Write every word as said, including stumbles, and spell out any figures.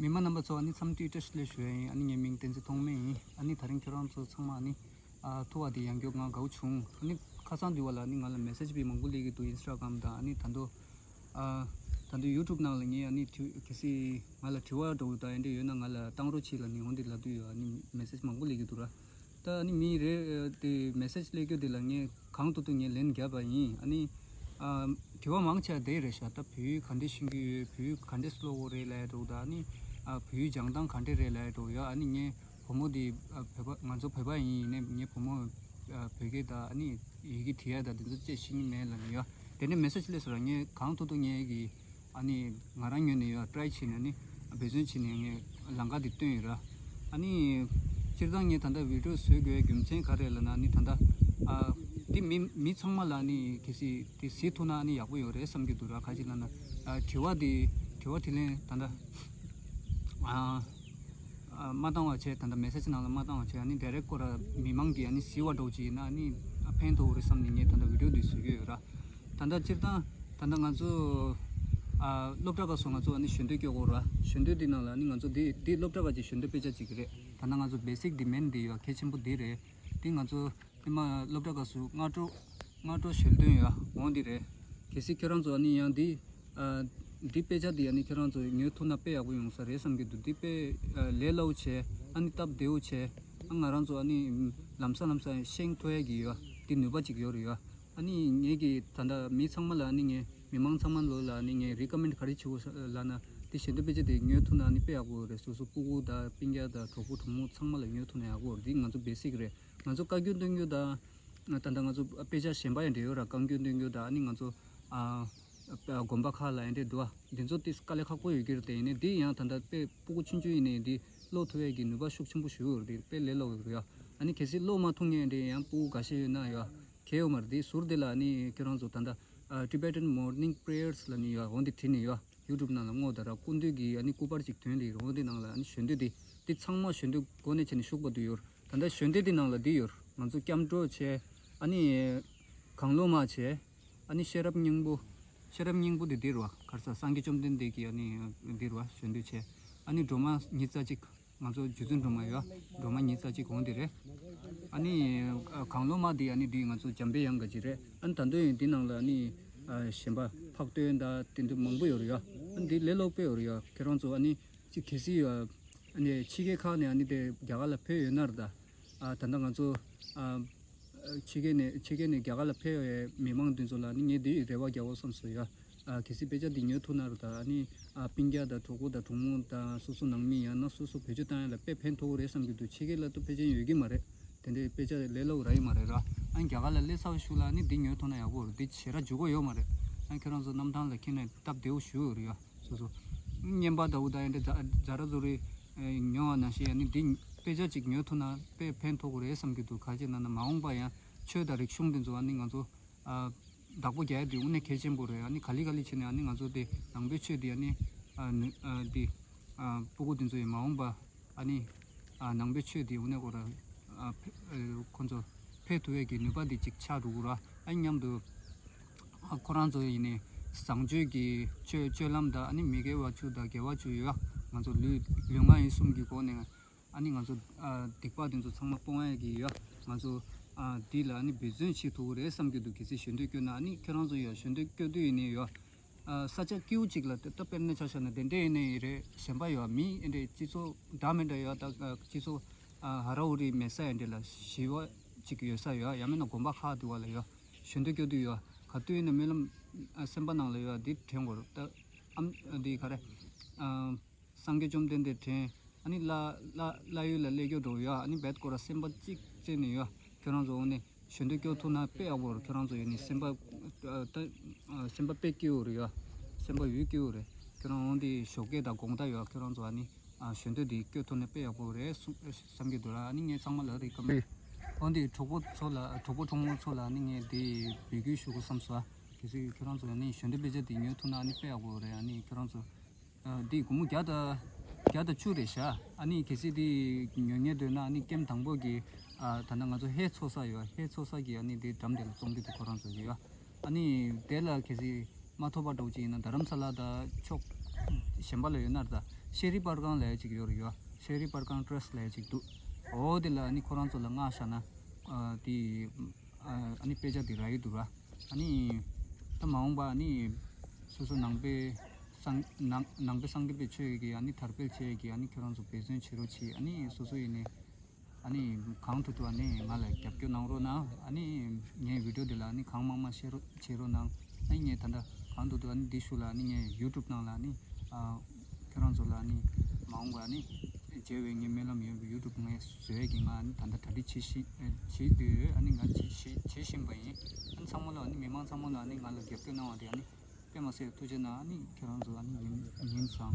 མི་མང་རྣམ་པ་ཚོ་ཨ་ནི་འཚམས་འདྲི་བཀྲ་ཤིས་བདེ་ལེགས་ཞུ་ཡ་ཡིན། ཨ་ནི་ངའི་མིང་བསྟན་འཛིན་ཐོགས་མེད་ཡིན། ཨ་ནི་ད་རིང་ཁྱོད་རང་ཚོ་ཚང་མ་ཨ་ནི་ཨ་ཐུག་པ་དེ་ཡང་བསྐྱར་ང་དགའ་བོ་བྱུང་། ཨ་ནི་ཁ་སང་དུས་བ་ལ་ཨ་ནི་ང་ལ་མེ་སེ་ཇི་དཔེ་མང་པོ་སླེབས་ཀྱི་འདུག་ཨིན་སི་ཊ་གྷ་རམ་དང་། ཨ་ནི་ད་དུང་ཨ་ད་དུང་ཡུ་ཊུབ་ནང་ལ་ངས་ཨ་ནི་དྲི་གལ་སྲིད་ང་ལ་དྲི་བ་འདྲ་བོ་དང་ཨེ་འདྲ་ཡོད་ན་ང་ལ་བཏང་རོགས་བྱེད་ལབ་ནི་འོ་འདི་ལབ་དུས་ཡོད། ཨ་ནི་མེ་སེ་ཇི་མང་པོ་སླེབས་ཀྱི་འདུག་ར། ད་ཨ་ནི་མི་རེ་དེ་མེ་སེ་ཇི་སླེབས་རྒྱུ་དེ་ལ་ངས་གང་ཐུབ་ཐུབ་ངས་ལན་བརྒྱབ་པ་ཡིན། ཨ་ནི་ཨ་དྲི་བ་མང་ཆེ་བ་དེ་རེད་ཤག་ད་བོད་ཡིག་ག་འདྲས་ཤེས་ཀྱི་ཡོད། བོད་ཡིག་ག་འདྲས་ཀློག་དགོས་རེད་ལབ་ཡ་འདྲ་བོ་དང་། ཨ་ནི་ཨ་བོད་ཡིག་སྦྱང་སྟངས་ག་འདྲས་རེད་ལབ་ཡ་འདྲ་བོ་ཡོད། ཨ་ནི་ངས་བུ་མོ་དེ་ཨ་བོད་པ་ང་ཚོ་བོད་པ་ཡིན། ཡིན་ནའི་ངའི་བུ་མོ་ཨ་བོད་སྐད་དང་ཨ་ནི་ཡི་གེ་འབྲི་ཡ་དང་དེ་ཚོ་དཔྱད་ཤེས་ཀྱི་མེད་ལབ་ནི་ཡོད། དེ་ནས་མེ་སེ་ཇི་སླེབས་སོང་ར། ངས་གང་ཐུབ་ཐུབ་ངས་ཀྱི་ཨ་ནི་ང་རང་ངོས་ནས་ཡོད་ཊ་རའི་བྱས་ནས་ཨ་ནི་འབད་བརྩོན་བྱས་ནས་ངས་ལམ་ཁ་འདི་བཏོན་ཡོད་ར། ཨ་ནི་སྤྱིར་བཏང་ངས་ད་ལྟ་བི་ཌི་ཡོ་བཟོ་དགོས་རྒྱུ་མཚན་ག་རེ་ལབ་ན། ཨ་ནི་ད་ལྟ་ཨ་འདི་མི་མི་ཚང་མ་ལ་ཨ་ནི་གལ་སྲིད་དེ་གཟིགས་ཐུབ་ན་ཨ་ནི་ཡག་པོ་ཡོད་རེད་བསམ་གྱི་འདུག་ར། ག་ཅི་ལབ་ན་ཨ་དྲི་བ་དེ་དྲི་བ་དྲིས་ལན་ད་ལྟ་ཨ་ཨ་མ་བཏང་བ་བྱས། ད་ལྟ་མེ་སེ་ཇི་ནང་ལ་མ་བཏང་བ་བྱས། ཨ་ནི་ཌའི་རེག་ཀོ་ར་མི་མང་གིས་ཨ་ནི་གཟིགས་པ་འདྲ་བོ་ཅིག་ཡིན་ན་ཨ་ནི་ཕན་ཐོགས་རེད་བསམ་ནས་ངས་ད་ལྟ་བི་ཌི་ཡོ་འདི་བཟོ་གི་ཡོད་ར། ད་ལྟ་སྤྱིར་བཏང་ད་ལྟ་ང་ཚོ་ཨ་སློབ་གྲྭ་ཁག་སོགས་ང་ཚོ་ཨ་ནི་ཞལ་འདོན་སྐྱོར་དགོས་ར། ཞལ་འདོན་འདི་ནང་ལ་ཨ་ནི་ང་ཚོ་འདི་འདི་སློབ་གྲྭ་ཁག་གི་ཞལ་འདོན་དཔེ་ཆ་ཅིག་རེད། ད་ལྟ་ང་ཚོ་བེ་སིག་འདི་མེན་འདི་ཡོད། གལ་ཆེན་པོ་འདི་རེད། འདི་ང་ཚོ་ཨ་མ་སློབ་གྲྭ་ཁག་སུ་སྔ་དྲོ་སྔ་དྲོ་ཞལ་འདོན་ཡོད་འོང་འདི་རེད། གལ་སྲིད་ཁྱེད་རང་ཚོ་ཨ་ནི་ཡང་འདི་ཨ་འདི་དཔེ་ཆ་འདི་ཨ་ནི་ཁྱེད་རང་ཚོ་ཉོ་ཐུབ་ན་དཔེ་ཡག་པོ་ཡོང་ས་རེད་བསམ་གྱི་འདུག་འདི་དཔེ་ཨ་ལས་སླ་བོ་བྱས། ཨ་ནི་སྟབས་བདེ་བོ་བྱས། ཨ་ང་རང་ཚོ་ཨ་ནི་ལམ་སང་ལམ་སང་ཤེས་ཐུབ་ཡ་གི་ཡོད། འདི་ནུས་པ་ཅིག་ཡོད་རེད་ཡོད། ཨ་ནི་ངེད་ཀྱི་ད་ལྟ་མི་ཚང་མ་ལ་ཨ་ནི་ངས་མི་མང་ཚང་མ་ལོ་ལ་ཨ་ནི་ངས་རི་ཀོ་མེན་ཌི་ག་རེ་བྱེད་དགོས་ལབ་ན། འདི་ཞལ་འདོན་དཔེ་ཆ་དེ་ཉོ་ཐུབ་ན་ཨ་ནི་དཔེ་ཡག་པོ་རེད། སོ་སོ་སྤུ་གུ་དང་སྤུན་ཀྱག་དང་གྲོགས་པོ་གྲོགས་མོ་ཚང་མ་ལ་ཉོ་ཐུབ་ན་ཡག་པོ་རེད། འདི་ང་ཚོ་བེ་སིག་རེད། ང་ཚོ་བཀའ་བཀྱོན་སྟོན་རྒྱུ་དང་ད་ལྟ་ང་ཚོ་དཔེ་ཆ་གཞན་པ་ཡང་འབྲེལ་ཡོད་ར། བཀའ་བཀྱོན་སྟོན་རྒྱུ་དང་ཨ་ནི་ང་ཚོ་ཨ་དགོན་པ་ཁག་ལ་ཡང་འབྲེལ་འདུག་ཨ། འདི་ཚོ་ཏིས་དཀའ་ལས་ཁག་པོ་ཡོད་ཀྱི་རེད། དེ་ཡིན་ནའི་འདི་ཡང་ད་ལྟ་དཔེ་སྤུ་གུ་ཆུང་ཆུང་ཡིན་ནའི་འདི་ཀློག་ཐུབ་ཡས་ཀྱི་ནུས་པ་ཤུགས་ཆེན་པོ་ཞིག་ཡོད་རེད། དེ་དཔེ་ལས་སླ་བོ་ཡོད་རེད་ཡ། ཨ་ནི་གལ་སྲིད་ཀློག་མ་ཐུབ་མཁན་འདི་ཡང་སྤུ་གུ་འགའ་ཤས་ཡོད་ན་ཡ་གལ་ཡོད་མ་རེད། དེ་ཟུར་དེ་ལ་ཨ་ནི་ཁྱེད་རང་ཚོ་ད་ལྟ་ཨ་Tibetan Morning Prayers ལབ་ནི་ཡོད། འོ་འདི་བྲིས་ནི་ཡོད། ཡུ་ཊུབ་ནང་ལ་བསྔོ་ད་ར་སྐུ་མདུན་གྱི་ཨ་ནི་སྐུ་པར་ཅིག་ཐོན་ཏེ་ཡོད། འོ་འདི་ནང་ལ་ཨ་ནི་ཞལ་འདོན་འདི་འདི་ཚང་མ་ཞལ་འདོན་འགོ་ནས་བྱས་ནས་ཞུགས་པ་འདི་ཡོད། ད་ལྟ་ཞལ་འདོན་འདི་ནང་ལ་འདི་ཡོད། ང་ཚོ་སྐྱབས་འགྲོ་བྱས། ཨ་ནི་གང་བློ་མ་བྱས། ཨ་ནི་ཤེས་རབ་སྙིང་པོ། ཤེས་རབ་སྙིང་པོ་འདི་འདིར་བ་གར་ས་སངས་རྒྱས་བཅོམ་ལྡན་འདས་ཀྱི་ཨ་ནི་འདིར་བ་ཞལ་འདོན་བྱས། ཨ་ནི་སྒྲོལ་མ་ཉི་ཤུ་རྩ་གཅིག་ང་ཚོ་རྗེ་བཙུན་སྒྲོལ་མ་ཡོད། སྒྲོལ་མ་ཉི་ཤུ་རྩ་གཅིག་གོང་འདི་རེད། ཨ་ནི་ཨ་གང་བློ་མ་འདི་ཨ་ནི་འདི་ང་ཚོ་འཇམ་པའི་དབྱངས་ག་ཅིག་རེད། ཨ་ནི་ད་དུང་ཡིན་འདི་ནང་ལ་ཨ་ནི་ཨ་གཞན་པ་འཕགས་བསྟོད་དང་དེ་འདྲ་མང་པོ་ཡོད་རེད་ཡ། ཨ་ནི་འདི་ལས་སླ་པོ་ཡོད་རེད་ཡ། ཁྱེད་རང་ཚོ་ཨ་ནི་ཅིག་གལ་སྲིད་ཡ་ཨ་ནི་ཕྱི་རྒྱལ་ཁག་ནས་ཨ་ནི་དེ་རྒྱ་གར་ལ་ཕེབས་ཡོད་ན་རེད་ད། ཨ་ད་ལྟ་ང་ཚོ་ཨ་ཕྱི་རྒྱལ་ནས་ཕྱི་རྒྱལ་ནས་རྒྱ་གར་ལ་ཕེབས་པའི་མི་མང་འདི་ཚོ་ལ་ནི་ངས་འདི་རེ་བ་རྒྱག་འོ་བསམ་སོང་ཡ། ཨ་གལ་སྲིད་དཔེ་ཆ་འདི་ཉོ་ཐུབ་ན་ར་ད་ཨ་ནི་ཨ་སྤུན་ཀྱག་དང་གྲོགས་པོ་དང་གྲོགས་མོ་དང་སོ་སོ་ནང་མི་ཡང་ན་སོ་སོ་བེད་སྤྱོད་བཏང་ཡ་ལ་དཔེ་ཕན་ཐོགས་རེད་བསམ་གྱི་འདུག་ཕྱི་རྒྱལ་ལ་ཏུ་ཕལ་ཆེར་ཡོད་ཀྱི་མ་རེད། དེ་འདྲའི་དཔེ་ཆ་ལས་སླ་བོ་ར་ཡི་མ་རེད་ར། ཨ་ནི་རྒྱ་གར་ལ་སླེབས་ཚར་བའི་གཞུག་ལ་ཨ་ནི་འདི་ཉོ་ཐུབ་ན་ཡག་པོ་རེད། འདི་ཞེ་དྲག་འཇུག་གི་ཡོད་མ་རེད། ཨ་ཁྱོད་རང་ཚོ་གནམ་ཐང་ལ་འཁྱེར་ནས་སྟབས་བདེ་བོ་ཞུ་ཡོད་རེད་ཡ། སོ་སོ། བརྙན་པར་ལྟ་བུ་དང་ཡང་འདྲ་ཛ་ཛ་ར་ཛོ་རི་ཉོ་བ་ནང་བཞིན་ཡང་ནི་འདི་དཔེ་ཆ་གཅིག་ཉོ་ཐུབ་ན་དཔེ་ཕན་ཐོགས་ཀྱི་རེད་བསམ་གྱི་འདུག་ག་ཅི་ན་ན་མ་འོངས་པ་ཡང་ཆོས་དང་རིག་གཞུང་འདི་ཚོ་ཨ་ནི་ང་ཚོ་ཨ་བདག་པོ་རྒྱག་ཡ་དེ་དངོས་གནས་གལ་ཆེན་པོ་རེད། ཨ་ནི་ག་ལེ་ག་ལེ་བྱས་ནས་ཨ་ནི་ང་ཚོ་དེ་ནང་པའི་ཆོས་འདི་ཨ་ནི་ཨ་ནི་ཨ་འདི་ཨ་སྤུ་གུ་འདི་ཚོ་ཡི་མ་འོངས་པ་ཨ་ནི་ཨ་ནང་པའི་ཆོས་འདི་དངོས་གནས་ཁོ་ར་ཨ་ཕེ་ཨ་ཁོ་ཚོ་ཕེབས་ཐུབ་ཡས་ཀྱི་ནུས་པ་འདི་ཅིག་ཆགས་འགྲོ་གི་ར། ཨ་ནི་མཉམ་དུ། ཨ་ཁོ་རང་ཚོ་ཡིན་ནའི་བཟང་སྤྱོད་ཀྱི་སྤྱོད་སྤྱོད་ལམ་དང་ཨ་ནི་མི་དགེ་བ་བཅུ་དང་དགེ་བ་བཅུ་ཡོད། ང་ཚོ་ལུས་ལུས་ངག་ཡིད་གསུམ་གྱི་སྒོ་ནས་ཨ་ནི་ང་ཚོ་ཨ་སྡིག་པ་དེ་ཚོ་ཚང་མ་སྤོང་ཡ་གི་ཡོད། ང་ཚོ་ཨ་འདི་ལ་ཨ་ནི་འབད་བརྩོན་བྱེད་ཐུབ་ཀྱི་རེད་བསམ་གྱི་འདུག་གལ་སྲིད་ཞལ་འདོན་བསྐྱོན་ན་ཨ་ནི་ཁྱེད་རང་ཚོ་ཡོད་ཞལ་འདོན་བསྐྱོན་དུས་ཡིན་ནའི་ཡོད། ཨ་ས་ཆ་སྐྱིད་པོ་ཅིག་ལ་དེ་ལྟ་དཔེར་ན་ཆ་བཞག་ན་དེ་འདྲས་ཡིན་ནའི་རེད། གཞན་པ་ཡོད་མི་ཨེ་འདྲས་སྤྱི་ཚོགས་འདྲ་མི་འདྲ་ཡོད་ད་སྤྱི་ཚོགས་ཨ་ཧ་ར་ཧུ་རི་མེད་ས་ཨེ་འདྲས་ལ་ཞི་བ་ཅིག་ཡོད་ས་ཡོད། ཡང་མིན་ན་དགོན་པ་ཁག་དུ་བ་ལ་ཡོད། ཞུ་འདོད་སྐྱོ་དུས་ཡོད། ག་དུས་ཡིན་ན་སྨོན་ལམ་ཨ་སེམས་པ་ནང་ལ་ཡོད་འདི་དྲན་དགོས་རེད་ད། ཨམ་འདི་ག་རེ་ཨ་སངས་རྒྱས་བཅོམ་ལྡན་འདས་དྲན། ཨ་ནི་བླ་བླ་བླ་ཡུལ་ལ་སླེབས་རྒྱུ་འགྲོ་ཡོད། ཨ་ནི་བེད་སྐོར་ར་སེམས་པ་གཅིག་བཙལ་ནས་ཡོད། ཁྱོད་རང་ཚོ་འོང་ནས་ཞུ་འདོད་སྐྱོ་ཐུབ་ན་དཔེ་ཡག་པོ་རེད། ཁྱོད་རང་ཚོ་ཡོད་ནས་སེམས་པ་ཨ་ད་ཨ་སེམས་པ་དཔེ་སྐྱིད་པོ་རེད་ཡོད། སེམས་པ་ཡུལ་སྐྱིད་པོ་རེད། ཁྱོད་རང་འོང་དེ་ཞོགས་ཀས་དང་དགོང་དག་ཡོད། ཁྱོད་རང་ཚོ་ཨ་ནི། ཨ་ཞུ་འདོད་འདི་སྐྱོ་ཐུབ་ན་དཔེ་ཡག་པོ་རེད་བསམ་གྱི་འདུག་ར། ཨ་ནི་ངས་ཚང་མ་ལ་རེ་ཀ་མེད། འོན་ཏེ་གྲོགས་པོ་ཚོ་ལ་གྲོགས་པོ་གྲོགས་མོ་ཚོ་ལ་ཨ་ནི་ངས་འདི་འབོད་སྐུལ་ཞུ་དགོས་བསམ་སོང་། གལ་སྲིད་ཁྱོད་རང་ཚོ་ཨ་ནི་ཞུ་འདོད་དཔེ་ཆ་འདི་ཉོ་ཐུབ་ན་ཨ་ནི་དཔེ་ཡག་པོ་རེད། ཨ་ནི་ཁྱོད་རང་ཚོ་ཨ་འདི་སྒོར་མོ་བརྒྱ་དང་བརྒྱ་དང་བཅུ་རེད་ཤག་ཨ་ནི་གལ་སྲིད་འདི་ཉོ་ཉེ་འདོད་ན་ཨ་ནི་ཀེམ་དང་པོ་གི་ཨ་ད་ལྟ་ང་ཚོ་ཧེ་ཚོ་ས་ཡོད། ཧེ་ཚོ་ས་གི་ཨ་ནི་འདི་འགྲམ་དེ་ལ་བཙོང་གི་འདུག་ཁོ་རང་ཚོ་གི་ཡོད། ཨ་ནི་དེ་ལ་གལ་སྲིད་མ་ཐོབ་པ་འདྲ་བོ་ཅིག་ཡིན་ན་རྡ་རམ་ས་ལ་དང་ཕྱོགས་གཞན་པ་ལ་ཡོད་ན་ར་ད་ ཤེས་རིག་པར་ཁང་ལབ་ཡ་ཅིག་ཡོད་རེད་ཡ། ཤེས་རིག་པར་ཁང་ཊྲསཊ་ལབ་ཡ་ཅིག་འདུག་འོ་དེ་ལ་ཨ་ནི་ཁོ་རང་ཚོ་ལ་མངགས་བཞག་ན། ཨ་དེ་ཨ་ནི་དཔེ་ཆ་དེ་རག་གི་འདུག་ར། ཨ་ནི་ད་མ་འོངས་པ་ཨ་ནི་སོ་སོ་ནང་པའི་སངས་ནང་ནང་པའི་སངས་རྒྱས་པའི་ཆོས་ཀྱི་ཨ་ནི་དར་སྤེལ་བྱེད་ཀྱི་ཨ་ནི་ཁྱོད་རང་ཚོ་འབད་བརྩོན་བྱེད་རོགས་བྱེད། ཨ་ནི་སོ་སོ་ཡིན་ནའི་ཨ་ནི་གང་ཐུབ་ཐུབ་ཨ་ནི་ང་ལ་རྒྱབ་སྐྱོར་གནང་རོགས་གནང་། ཨ་ནི་ངའི་བི་ཌི་ཡོ་འདི་ལ་ཨ་ནི་གང་མང་མང་ཤེར་རོགས་བྱེད་རོགས་གནང་། ཨ་ནི་ངས་ད་ལྟ་གང་ཐུབ་ཐུབ་ཨ་ནི་འདི་ཞུ་ལ་ཨ་ནི་ངས་ཡུ་ཊུབ་ནང་ལ་ཨ་ནི་ཨ་ཁྱོད་རང་ཚོ་ལ་ཨ་ནི་མ་འོངས་པ་ཨ་ནི་མཇལ་བའི་ངའི་སྨོན་ལམ་ཡོད་པའི་ཡུ་ཊུབ་ངས་བཟོ་ཡས་ཀྱི་ང་ཨ་ནི་ད་ལྟ་གྲ་སྒྲིག་བྱེད་བཞིན་བྱེད་དུས་ཨ་ནི་ང་བྱེད་བྱེད་བྱེད་བཞིན་པ་ཡིན། ཨ་ནི་ཚང་མ་ལ་ཨ་ནི་མི་མང་ཚང་མ་ལ་ཨ་ནི་ང་ལ་རྒྱབ་སྐྱོར་གནང་བ་དེ་ཨ་ནི་དཔེ་མ་སྲིད་ཐུགས་རྗེ་གནང་། ཨ་ནི་ཁྱེད་རང་ཚོ་ཨ་ནི་ཉིན་ཉིན་བཟང་།